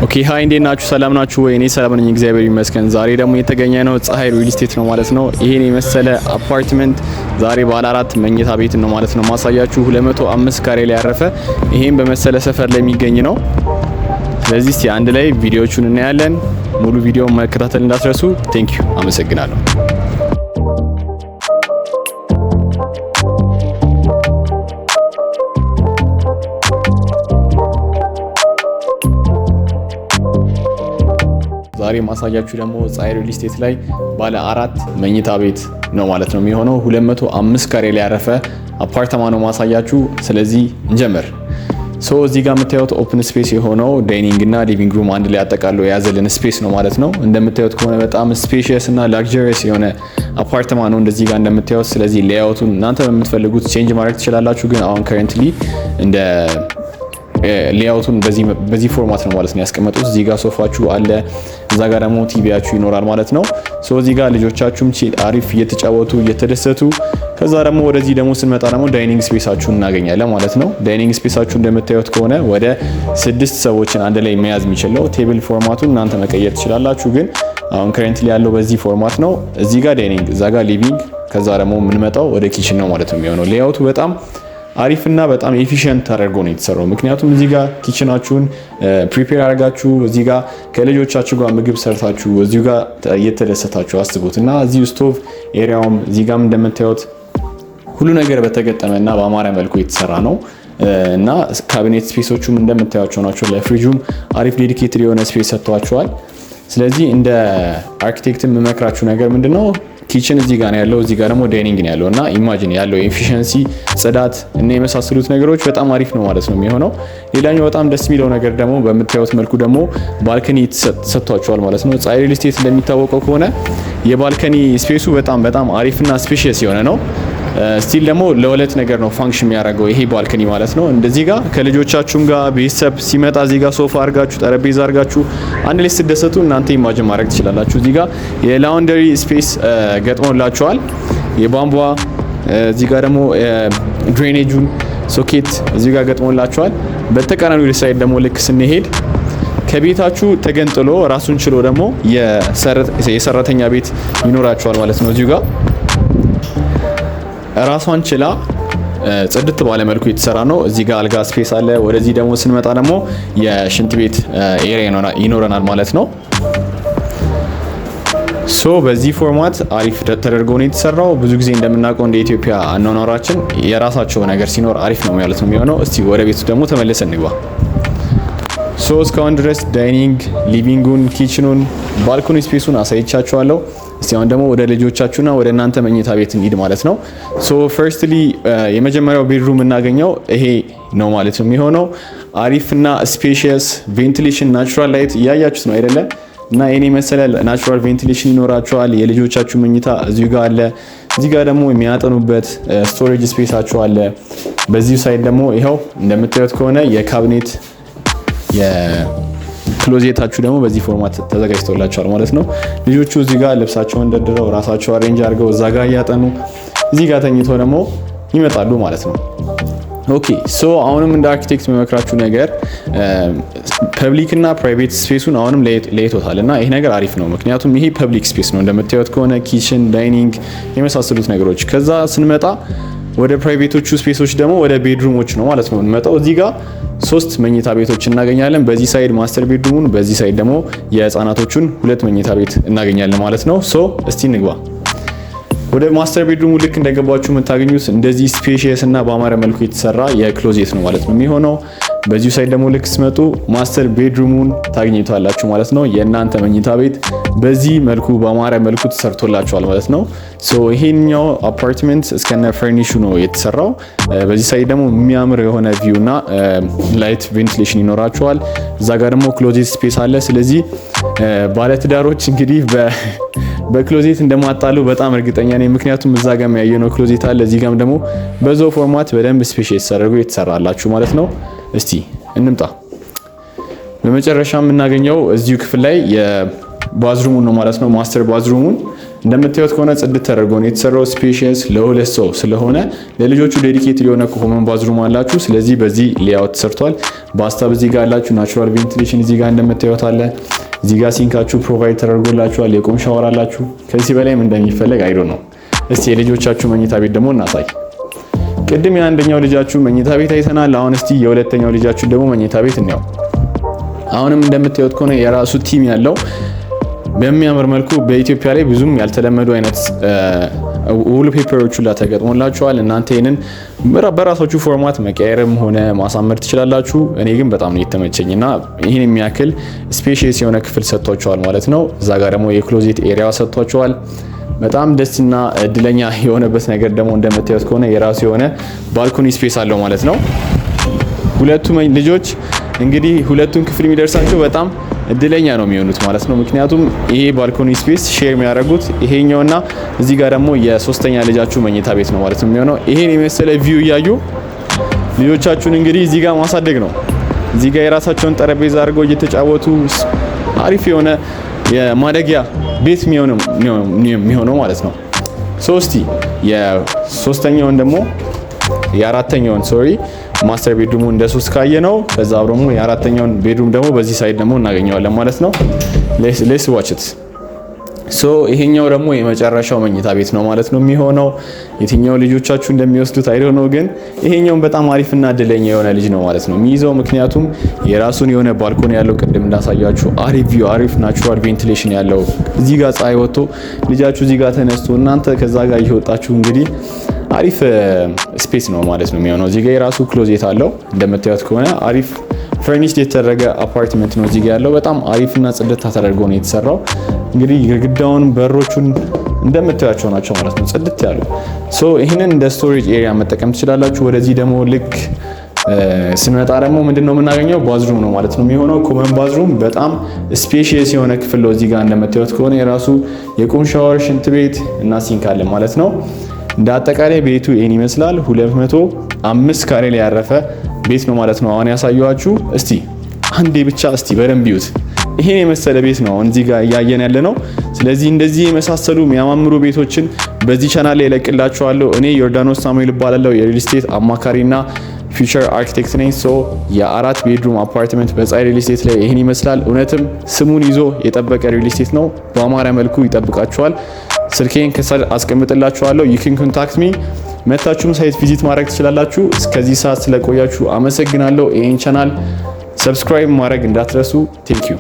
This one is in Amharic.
Okay, hi፣ እንዴት ናችሁ? ሰላም ናችሁ ወይ? እኔ ሰላም ነኝ፣ እግዚአብሔር ይመስገን። ዛሬ ደግሞ የተገኘነው ፀሐይ ሪል ስቴት ነው ማለት ነው። ይሄን የመሰለ አፓርትመንት ዛሬ ባለ አራት መኝታ ቤት ነው ማለት ነው ማሳያችሁ። 205 ካሬ ላይ ያረፈ፣ ይሄን በመሰለ ሰፈር ላይ የሚገኝ ነው። ስለዚህ እስቲ አንድ ላይ ቪዲዮዎቹን እናያለን። ሙሉ ቪዲዮውን መከታተል እንዳትረሱ። Thank you፣ አመሰግናለሁ። ዛሬ ማሳያችሁ ደግሞ ፀሐይ ሪል ስቴት ላይ ባለ አራት መኝታ ቤት ነው ማለት ነው የሚሆነው። 205 ካሬ ላይ ያረፈ አፓርታማ ነው ማሳያችሁ። ስለዚህ እንጀምር። So እዚህ ጋር የምታዩት open space የሆነው dining እና living room አንድ ላይ አጠቃሎ የያዘልን space ነው ማለት ነው። እንደምታዩት ከሆነ በጣም spacious እና luxurious የሆነ አፓርታማ ነው እንደዚህ ጋር እንደምታዩት። ስለዚህ layout ኡን እናንተ በምትፈልጉት change ማድረግ ትችላላችሁ። ግን አሁን currently እንደ layout ኡን በዚህ format ነው ማለት ነው ያስቀመጡት። እዚህ ጋር ሶፋችሁ አለ፣ እዛ ጋር ደግሞ ቲቪያችሁ ይኖራል ማለት ነው። So እዚህ ጋር ልጆቻችሁም አሪፍ እየተጫወቱ እየተደሰቱ፣ ከዛ ደግሞ ወደዚህ ደግሞ ስንመጣ ደግሞ dining space ኣችሁን እናገኛለን ማለት ነው። Dining space ኣችሁ እንደምታዩት ከሆነ ወደ ስድስት ሰዎችን አንድ ላይ መያዝ የሚችል ነው። Table format ኡን እናንተ መቀየር ትችላላችሁ፣ ግን አሁን currently ያለው በዚህ format ነው። እዚህ ጋር dining፣ እዛ ጋር living፣ ከዛ ደግሞ የምንመጣው ወደ kitchen ነው ማለት ነው የሚሆነው። Layout ኡ በጣም አሪፍና በጣም efficient ተደርጎ ነው የተሰራው። ምክንያቱም እዚህ ጋር kitchen ኣችሁን prepare አድርጋችሁ፣ እዚህ ጋር ከልጆቻችሁ ጋር ምግብ ሰርታችሁ፣ እዚሁ ጋር እየተደሰታችሁ አስቡት እና እዚሁ stove area ውም እዚህ ጋርም እንደምታዩት ሁሉ ነገር በተገጠመ እና በአማረ መልኩ የተሰራ ነው እና cabinet space ኦቹም እንደምታያቸው ናቸው። ለፍሪጁም አሪፍ dedicated የሆነ space ሰጥቷቸዋል። ስለዚህ እንደ አርኪቴክት የምመክራችሁ ነገር ምንድነው? Kitchen እዚህ ጋር ነው ያለው፣ እዚህ ጋር ደግሞ dining ነው ያለው እና imagine ያለው efficiency፣ ጽዳት እና የመሳሰሉት ነገሮች በጣም አሪፍ ነው ማለት ነው የሚሆነው። ሌላኛው በጣም ደስ የሚለው ነገር ደግሞ በምታዩት መልኩ ደግሞ balcony ሰጥቷቸዋል ማለት ነው። ፀሐይ ሪል ስቴት እንደሚታወቀው ከሆነ የ balcony space ኡ በጣም በጣም አሪፍና spacious የሆነ ነው። Still ደግሞ ለሁለት ነገር ነው function የሚያደርገው ይሄ balcony ማለት ነው። እንደዚህ ጋር ከልጆቻችሁም ጋር ቤተሰብ ሲመጣ እዚህ ጋር ሶፋ አርጋችሁ፣ ጠረጴዛ አርጋችሁ አንድ ላይ ስትደሰቱ እናንተ imagine ማድረግ ትችላላችሁ። እዚህ ጋር የ laundry space ገጥሞላችኋል። የቧንቧ እዚህ ጋር ደግሞ drainage ኡን ሶኬት እዚህ ጋር ገጥሞላችኋል። በተቃራኒው side ደግሞ ልክ ስንሄድ ከቤታችሁ ተገንጥሎ ራሱን ችሎ ደግሞ የሰራተኛ ቤት ይኖራችኋል ማለት ነው። እዚሁ ጋር ራሷን ችላ ጽድት ባለ መልኩ የተሰራ ነው። እዚህ ጋር አልጋ space አለ። ወደዚህ ደግሞ ስንመጣ ደግሞ የሽንት ቤት area ይኖረናል ማለት ነው። So በዚህ format አሪፍ ተደርጎ ነው የተሰራው። ብዙ ጊዜ እንደምናውቀው እንደ ኢትዮጵያ አኗኗራችን የራሳቸው ነገር ሲኖር አሪፍ ነው ማለት ነው የሚሆነው። እስቲ ወደ ቤቱ ደግሞ ተመልሰን እንግባ። So እስካሁን ድረስ dining፣ living ኡን፣ kitchen ኡን፣ balcony space ኡን አሳይቻችኋለሁ። እስቲ አሁን ደግሞ ወደ ልጆቻችሁና ወደ እናንተ መኝታ ቤት እንሂድ ማለት ነው። So firstly የመጀመሪያው bedroom የምናገኘው ይሄ ነው ማለት ነው የሚሆነው። አሪፍና spacious ventilation፣ natural light እያያችሁት ነው አይደለ? እና ይሄን የመሰለ natural ventilation ይኖራችኋል። የልጆቻችሁ መኝታ እዚሁ ጋር አለ። እዚህ ጋር ደግሞ የሚያጠኑበት storage space ኣችሁ አለ። በዚሁ side ደግሞ ይኸው እንደምታዩት ከሆነ የ cabinet የ closet ኣችሁ ደግሞ በዚህ format ተዘጋጅቶላችኋል ማለት ነው። ልጆቹ እዚህ ጋር ልብሳቸውን ደርድረው፣ ራሳቸው arrange አድርገው፣ እዛ ጋር እያጠኑ፣ እዚህ ጋር ተኝተው ደግሞ ይመጣሉ ማለት ነው። Okay, so አሁንም እንደ አርኪቴክት የምመክራችሁ ነገር public እና private space ኡን አሁንም ለይቶታል እና ይሄ ነገር አሪፍ ነው። ምክንያቱም ይሄ public space ነው እንደምታዩት ከሆነ kitchen፣ dining የመሳሰሉት ነገሮች። ከዛ ስንመጣ ወደ private ኦቹ space ኦች ደግሞ ወደ bedroom ኦች ነው ማለት ነው የምንመጣው። እዚህ ጋር ሶስት መኝታ ቤቶች እናገኛለን። በዚህ side master bedroom ኡን፣ በዚህ side ደግሞ የህፃናቶቹን ሁለት መኝታ ቤት እናገኛለን ማለት ነው። So እስቲ እንግባ። ወደ master bedroom ኡ ልክ እንደገባችሁ የምታገኙት እንደዚህ spacious እና በአማረ መልኩ የተሰራ የ closet ነው ማለት ነው የሚሆነው። በዚሁ side ደግሞ ልክ ስትመጡ master bedroom ኡን ታገኙታላችሁ ማለት ነው። የእናንተ መኝታ ቤት በዚህ መልኩ በአማረ መልኩ ተሰርቶላችኋል ማለት ነው። So ይሄኛው አፓርትመንት እስከነ furnish ኡ ነው የተሰራው። በዚህ side ደግሞ የሚያምር የሆነ view እና light ventilation ይኖራችኋል። እዛ ጋር ደግሞ closet space አለ። ስለዚህ ባለትዳሮች እንግዲህ በ closet እንደማትጣሉ በጣም እርግጠኛ ነኝ። ምክንያቱም እዛ ጋር ያየነው closet አለ፣ እዚህ ጋርም ደግሞ በዛው format በደንብ spacious ተደርጎ የተሰራላችሁ ማለት ነው። እስቲ እንምጣ። በመጨረሻ የምናገኘው እዚሁ ክፍል ላይ Bathroom ኡን ነው ማለት ነው። Master bathroom ኡን እንደምታዩት ከሆነ ጽድት ተደርጎ ነው የተሰራው። Spacious ለሁለት ሰው ስለሆነ ለልጆቹ dedicated የሆነ common bathroom አላችሁ። ስለዚህ በዚህ layout ተሰርቷል። Bathtub እዚህ ጋር አላችሁ። Natural ventilation እዚህ ጋር እንደምታዩት አለ። እዚህ ጋር sink ኣችሁ provide ተደርጎላችኋል። የቁም ሻወር አላችሁ። ከዚህ በላይም እንደሚፈለግ I don't know። እስቲ የልጆቻችሁ መኝታ ቤት ደግሞ እናሳይ። ቅድም የአንደኛው ልጃችሁ መኝታ ቤት አይተናል። አሁን እስቲ የሁለተኛው ልጃችሁ ደግሞ መኝታ ቤት እንየው። አሁንም እንደምታዩት ከሆነ የራሱ theme ያለው በሚያምር መልኩ በኢትዮጵያ ላይ ብዙም ያልተለመዱ አይነት wallpaper ኦች ሁላ ተገጥሞላችኋል። እናንተ ይህንን በራሳችሁ format መቀየርም ሆነ ማሳመር ትችላላችሁ። እኔ ግን በጣም ነው የተመቸኝ እና ይህን የሚያክል spacious የሆነ ክፍል ሰጥቷችኋል ማለት ነው። እዛ ጋር ደግሞ የ closet area ሰጥቷችኋል። በጣም ደስና እድለኛ የሆነበት ነገር ደግሞ እንደምታዩት ከሆነ የራሱ የሆነ balcony space አለው ማለት ነው። ሁለቱ ልጆች እንግዲህ ሁለቱን ክፍል የሚደርሳቸው በጣም እድለኛ ነው የሚሆኑት ማለት ነው። ምክንያቱም ይሄ balcony space share የሚያደርጉት ይሄኛውና እዚህ ጋር ደግሞ የሶስተኛ ልጃችሁ መኝታ ቤት ነው ማለት ነው የሚሆነው። ይሄን የመሰለ view እያዩ ልጆቻችሁን እንግዲህ እዚህ ጋር ማሳደግ ነው። እዚህ ጋር የራሳቸውን ጠረጴዛ አድርገው እየተጫወቱ አሪፍ የሆነ የማደጊያ ቤት የሚሆነው ማለት ነው። So እስቲ የሶስተኛውን ደግሞ የአራተኛውን፣ sorry፣ master bedroom ኡ እንደ ሶስት ካየነው፣ ከዛ ደግሞ የአራተኛውን bedroom ደግሞ በዚህ side ደግሞ እናገኘዋለን ማለት ነው። Let's watch it. So ይሄኛው ደግሞ የመጨረሻው መኝታ ቤት ነው ማለት ነው የሚሆነው። የትኛው ልጆቻችሁ እንደሚወስዱት I don't know፣ ግን ይሄኛውን በጣም አሪፍና እድለኛ የሆነ ልጅ ነው ማለት ነው የሚይዘው። ምክንያቱም የራሱን የሆነ balcony ያለው፣ ቅድም እንዳሳያችሁ አሪፍ view፣ አሪፍ natural ventilation ያለው፣ እዚህ ጋር ፀሐይ ወጥቶ ልጃችሁ እዚህ ጋር ተነስቶ እናንተ ከዛ ጋር እየወጣችሁ እንግዲህ አሪፍ space ነው ማለት ነው የሚሆነው። እዚህ ጋር የራሱ closet አለው። እንደምታዩት ከሆነ አሪፍ furnished የተደረገ አፓርትመንት ነው እዚህ ጋር ያለው። በጣም አሪፍና ጽድት ተደርጎ ነው የተሰራው። እንግዲህ ግድግዳውን በሮቹን እንደምታዩቸው ናቸው ማለት ነው፣ ጽድት ያሉ። So ይህንን እንደ storage area መጠቀም ትችላላችሁ። ወደዚህ ደግሞ ልክ ስንመጣ ደግሞ ምንድን ነው የምናገኘው? Bathroom ነው ማለት ነው የሚሆነው። Common bathroom በጣም spacious የሆነ ክፍል ነው። እዚህ ጋር እንደምታዩት ከሆነ የራሱ የቁም ሻወር፣ ሽንት ቤት እና sink አለ ማለት ነው። እንደ አጠቃላይ ቤቱ ይህን ይመስላል። 205 ካሬ ላይ ያረፈ ቤት ነው ማለት ነው አሁን ያሳየኋችሁ። እስቲ አንዴ ብቻ እስቲ በደንብ ይዩት። ይሄን የመሰለ ቤት ነው አሁን እዚህ ጋር እያየን ያለ ነው። ስለዚህ እንደዚህ የመሳሰሉ የሚያማምሩ ቤቶችን በዚህ ቻናል ላይ እለቅላችኋለሁ። እኔ ዮርዳኖስ ሳሙኤል እባላለሁ፣ የ real estate አማካሪና future architect ነኝ። So የአራት bedroom አፓርትመንት በፀሐይ real estate ላይ ይህን ይመስላል። እውነትም ስሙን ይዞ የጠበቀ real estate ነው። በአማረ መልኩ ይጠብቃችኋል። ስልኬን ከስር አስቀምጥላችኋለሁ። You can contact me፣ መታችሁም site visit ማድረግ ትችላላችሁ። እስከዚህ ሰዓት ስለቆያችሁ አመሰግናለሁ። ይህን channel subscribe ማድረግ እንዳትረሱ። Thank you.